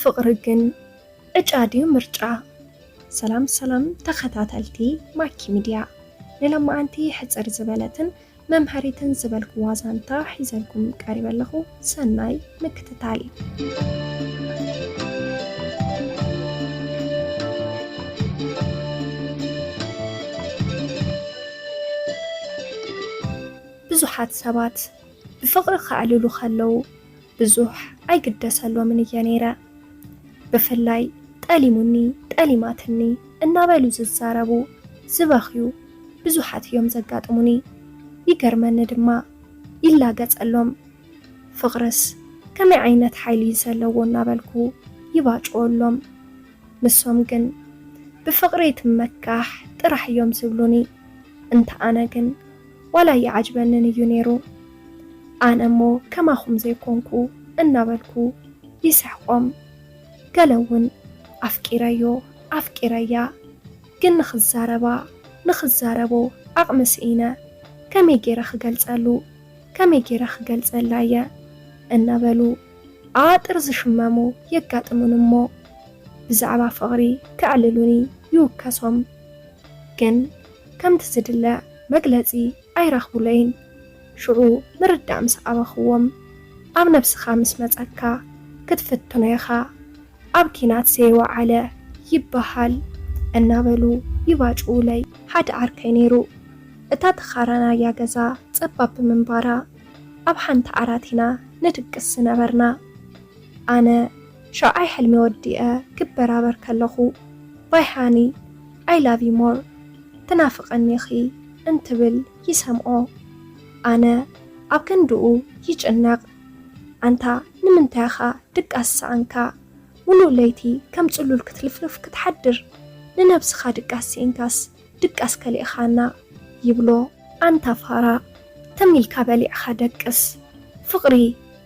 ፍቕሪ ግን ዕጫ ድዩ ምርጫ? ሰላም ሰላም ተኸታተልቲ ማኪ ሚድያ፣ ንሎማዓንቲ ሕጽር ዝበለትን መምሃሪትን ዝበልኩዋ ዛንታ ሒዘልኩም ቀሪበ ኣለኹ። ሰናይ ምክትታል። ብዙሓት ሰባት ብፍቕሪ ከዕልሉ ከለዉ ብዙሕ ኣይግደሰሎምን እየ ነይረ። ብፍላይ ጠሊሙኒ፣ ጠሊማትኒ እናበሉ ዝዛረቡ፣ ዝበኽዩ ብዙሓት እዮም ዘጋጥሙኒ። ይገርመኒ ድማ፣ ይላገጸሎም። ፍቕርስ ከመይ ዓይነት ሓይሊ እዩ ዘለዎ እናበልኩ ይባጭወሎም። ንሶም ግን ብፍቕሪ ትመካሕ ጥራሕ እዮም ዝብሉኒ። እንተ ኣነ ግን ዋላ ይዓጅበንን እዩ ነይሩ። ኣነ እሞ ከማኹም ዘይኮንኩ እናበልኩ ይስሕቆም። ገለ እውን ኣፍቂረዮ፣ ኣፍቂረያ፣ ግን ንኽዛረባ፣ ንኽዛረቦ ዓቕሚ ስኢነ፣ ከመይ ገይረ ክገልጸሉ፣ ከመይ ገይረ ክገልጸላ እየ እናበሉ ኣጥር ዝሽመሙ የጋጥሙን እሞ፣ ብዛዕባ ፍቕሪ ከዕልሉኒ ይውከሶም። ግን ከምቲ ዝድለ መግለጺ ኣይረኽቡለይን። ሽዑ ምርዳእ ምስ ኣበኽዎም፣ ኣብ ነብስኻ ምስ መጸካ ክትፍትኖ ኢኻ። ኣብ ኪናት ዘይወዓለ ይበሃል እናበሉ ይባጭዉለይ። ሓደ ዓርከይ ነይሩ። እታ ተኻራናያ ገዛ ጸባብ ብምንባራ፣ ኣብ ሓንቲ ዓራት ኢና ንድቅስ ዝነበርና። ኣነ ሻውዓይ ሕልሚ ወዲአ ክበራበር ከለኹ፣ "ባይ ሃኒ፣ I love you more፣ ትናፍቐኒ ኢኺ" እንትብል ይሰምዖ። ኣነ ኣብ ክንድኡ ይጭነቕ። "ኣንታ ንምንታይ ኢኻ ድቃስ ዝሰኣንካ? ሙሉእ ለይቲ ከም ጽሉል ክትልፍልፍ ክትሓድር፣ ንነብስኻ ድቃስ ስኢንካስ ድቃስ ከሊእኻና" ይብሎ። "ኣንታ ፋራ፣ ተም ኢልካ በሊዕኻ ደቅስ። ፍቕሪ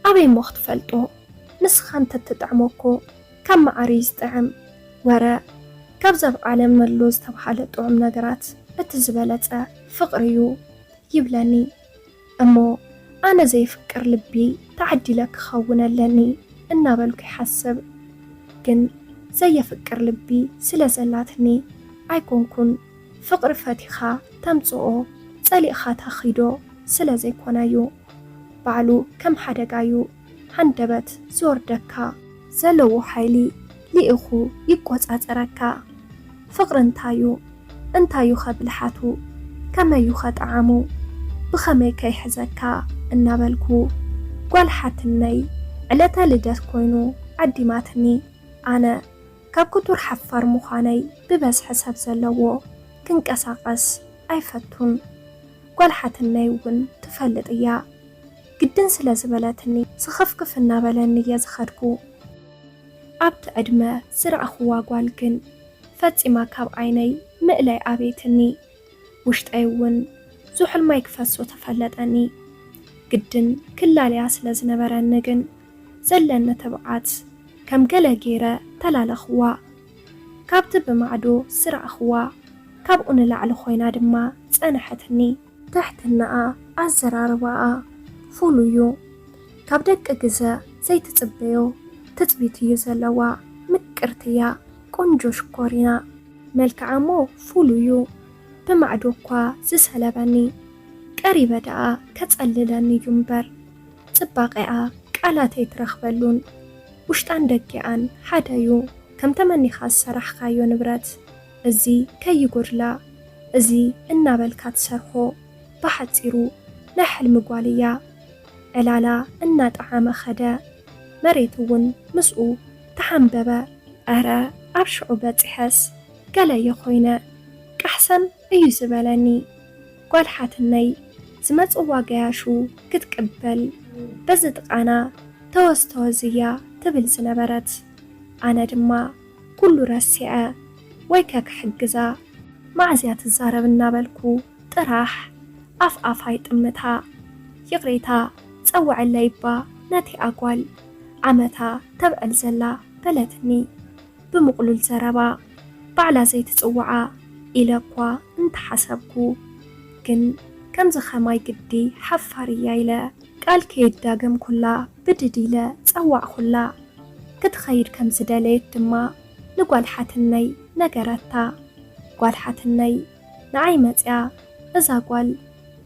ኣበይ እሞ ክትፈልጦ? ንስኻ እንተትጥዕሞ እኮ ካብ መዓር እዩ ዝጥዕም። ወረ፣ ካብዚ ኣብ ዓለም ኣሎ ዝተብሃለ ጥዑም ነገራት እቲ ዝበለጸ ፍቕሪ እዩ" ይብለኒ። እሞ ኣነ ዘየፍቅር ልቢ ተዓዲለ ክኸውን ኣለኒ እናበልኩ ይሓስብ። ግን ዘየፍቅር ልቢ ስለ ዘላትኒ ኣይኮንኩን ፍቕሪ ፈቲኻ ተምጽኦ፣ ጸሊእኻ ተኺዶ ስለ ዘይኮነ'ዩ። ባዕሉ ከም ሓደጋ'ዩ ሃንደበት ዝወርደካ። ዘለዎ ሓይሊ ልኢኹ ይቆጻጸረካ። ፍቕሪ እንታዩ? እንታዩኸ ብልሓቱ? ከመዩኸ ጣዕሙ? ብኸመይከ ይሕዘካ? እናበልኩ፣ ጓል ሓትነይ ዕለተ ልደት ኮይኑ ዓዲማትኒ። ኣነ ካብ ክቱር ሓፋር ምዃነይ ብበዝሒ ሰብ ዘለዎ ክንቀሳቐስ ኣይፈቱን። ጓል ሓትነይ እውን ትፈልጥ እያ። ግድን ስለ ዝበለትኒ ስኽፍክፍ እናበለኒ እየ ዝኸድኩ። ኣብቲ ዕድመ ዝረኣኹዋ ጓል ግን ፈጺማ ካብ ዓይነይ ምእላይ ኣበየትኒ። ውሽጠይ እውን ዝሑል ማይ ክፈሶ ተፈለጠኒ። ግድን ክላለያ ስለ ዝነበረኒ ግን ዘለኒ ትብዓት ከም ገለ ገይረ ተላለኽዋ። ካብቲ ብማዕዶ ዝረኣኽዋ ካብኡ ንላዕሊ ኮይና ድማ ጸንሐትኒ። ትሕትናኣ፣ ኣዘራርባኣ ፍሉይ እዩ። ካብ ደቂ ግዘ ዘይትጽበዮ ትጽቢት እዩ ዘለዋ። ምቅርቲ እያ፣ ቆንጆ ሽኮሪና። መልክዓ እሞ ፍሉይ እዩ። ብማዕዶ እኳ ዝሰለበኒ፣ ቀሪበ ደኣ ከጸልለኒ እዩ እምበር፣ ጽባቐኣ ቃላት ኣይትረኽበሉን። ውሽጣን ደጊኣን ሓደ እዩ። ከም ተመኒኻ ዝሰራሕካዮ ንብረት፣ እዚ ከይጎድላ፣ እዚ እናበልካ ትሰርሖ። ብሓጺሩ ናይ ሕልሚ ጓል እያ። ዕላላ እናጠዓመ ኸደ። መሬት እውን ምስኡ ተሓንበበ። ኣረ ኣብ ሽዑ በጺሐስ ገለ እየ ኮይነ። ቃሕሰን እዩ ዝበለኒ። ጓል ሓትነይ ዝመጽዋ ገያሹ ክትቅበል በዚ ጥቓና ተወዝተወዝ እያ ትብል ዝነበረት። ኣነ ድማ ኩሉ ረሲዐ፣ ወይከ ክሕግዛ፣ መዓዝ እያ ትዛረብ እናበልኩ ጥራሕ ኣፍ ኣፋ ይጥምታ። "ይቕሬታ፣ ጸውዐለይ እባ ነቲኣ ጓል ዓመታ ተብዕል ዘላ" በለትኒ ብምቕሉል ዘረባ። ባዕላ ዘይትጽውዓ ኢለ እኳ እንተሓሰብኩ፣ ግን ከምዚ ኸማይ ግዲ ሓፋር እያ ኢለ ቃል ከየዳገምኩላ ብድድ ኢለ ጸዋዕኩላ። ክትኸይድ ከም ዝደለየት ድማ ንጓል ሓትነይ ነገረታ። ጓል ሓትነይ ንዓይ መጽያ፣ እዛ ጓል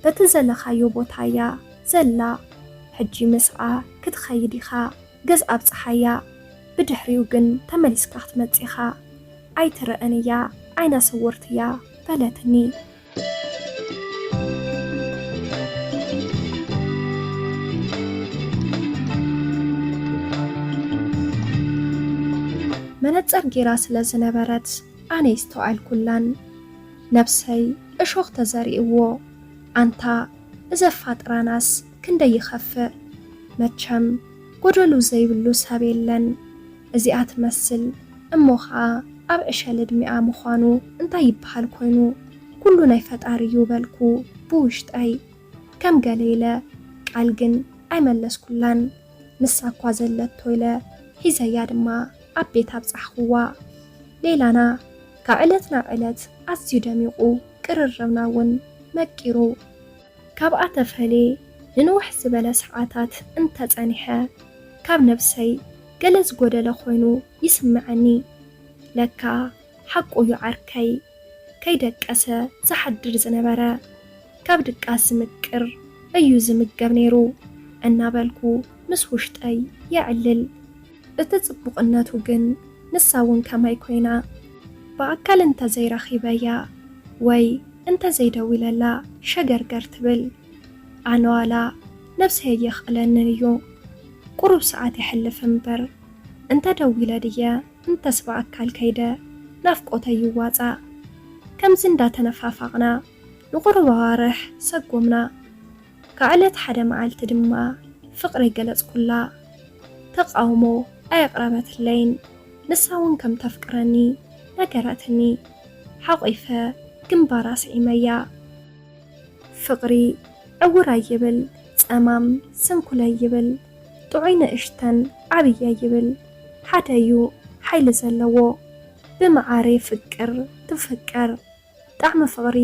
በቲ ዘለኻዮ ቦታ እያ ዘላ። ሕጂ ምስኣ ክትኸይድ ኢኻ፣ ገዝ ኣብጽሓያ። ብድሕሪኡ ግን ተመሊስካ ክትመጽእ ኢኻ። ኣይትረእን እያ፣ ዓይና ስውርቲ እያ በለትኒ። መነጸር ጌራ ስለ ዝነበረት ኣነ ይስተውዓልኩላን። ነብሰይ እሾኽ ተዘሪእዎ። ኣንታ እዘ ፋጥራናስ ክንደይ ይኸፍእ። መቸም ጎደሉ ዘይብሉ ሰብ የለን። እዚኣ ትመስል እሞ ኸኣ ኣብ ዕሸል ዕድሚኣ ምዃኑ እንታይ ይበሃል ኮይኑ? ኩሉ ናይ ፈጣሪ እዩ በልኩ ብውሽጠይ። ከም ገለ ኢለ ቃል ግን ኣይመለስኩላን። ንሳ እኳ ዘለቶ ኢለ ሒዘያ ድማ ኣብ ቤት ኣብጻሕኽዋ። ሌላና ካብ ዕለት ናብ ዕለት ኣዝዩ ደሚቑ፣ ቅርርብና እውን መቂሩ። ካብኣ ተፈልየ ንንውሕ ዝበለ ሰዓታት እንተጸኒሐ፣ ካብ ነብሰይ ገለ ዝጎደለ ኮይኑ ይስምዓኒ። ለካ ሓቁ እዩ ዓርከይ። ከይደቀሰ ዝሓድር ዝነበረ፣ ካብ ድቃስ ዝምቅር እዩ ዝምገብ ነይሩ እናበልኩ ምስ ውሽጠይ የዕልል። እቲ ጽቡቕነቱ ግን ንሳ እውን ከማይ ኮይና። ብኣካል እንተዘይረኺበያ ወይ እንተዘይደዊለላ ሸገርገር ትብል። ኣነ ዋላ ነብሰይ ኣየኽእለንን እዩ። ቁሩብ ሰዓት የሕልፍ እምበር፣ እንተ ደዊለ ድየ እንተስ ብኣካል ከይደ ናፍቆተይ ይዋጻእ። ከምዚ እንዳተነፋፋቕና ንቁሩብ ኣዋርሕ ሰጎምና። ካብ ዕለት ሓደ መዓልቲ ድማ ፍቕረይ ገለጽኩላ። ተቃውሞ ኣየቕረበትለይን። ንሳ እውን ከም ተፍቅረኒ ነገረትኒ። ሓቒፈ ግንባራ ስዒመያ። ፍቕሪ ዕውር ኣይብል፣ ጸማም ስንኩል ኣይብል፣ ጥዑይ ንእሽተን ዓብይ ኣይብል፣ ሓደ እዩ ሓይሊ ዘለዎ። ብመዓረ ፍቅር ትፍቀር። ጣዕሚ ፍቕሪ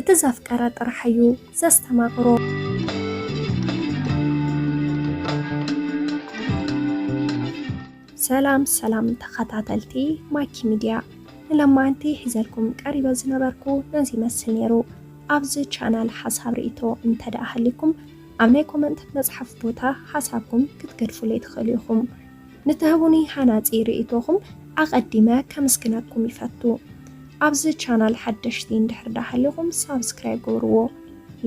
እቲ ዘፍቀረ ጥራሕ እዩ ዘስተማቕሮ። ሰላም ሰላም ተኸታተልቲ ማኪ ሚድያ፣ ንለማንቲ ሒዘልኩም ቀሪበ ዝነበርኩ ነዚ ይመስል ነይሩ። ኣብዚ ቻናል ሓሳብ ርእይቶ እንተ ደኣ ሃልይኩም፣ ኣብ ናይ ኮመንት መጽሓፍ ቦታ ሓሳብኩም ክትገድፉለይ ትኽእሉ ኢኹም። ንትህቡኒ ሃናጺ ርእይቶኹም ኣቐዲመ ከመስግነኩም ይፈቱ። ኣብዚ ቻናል ሓደሽቲ እንድሕር ደኣ ሃልይኩም ሳብስክራይብ ግበርዎ፣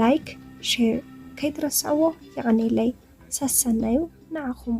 ላይክ፣ ሼር ከይትረስዕዎ። የቐንየለይ። ሰሰናዩ ንዓኹም።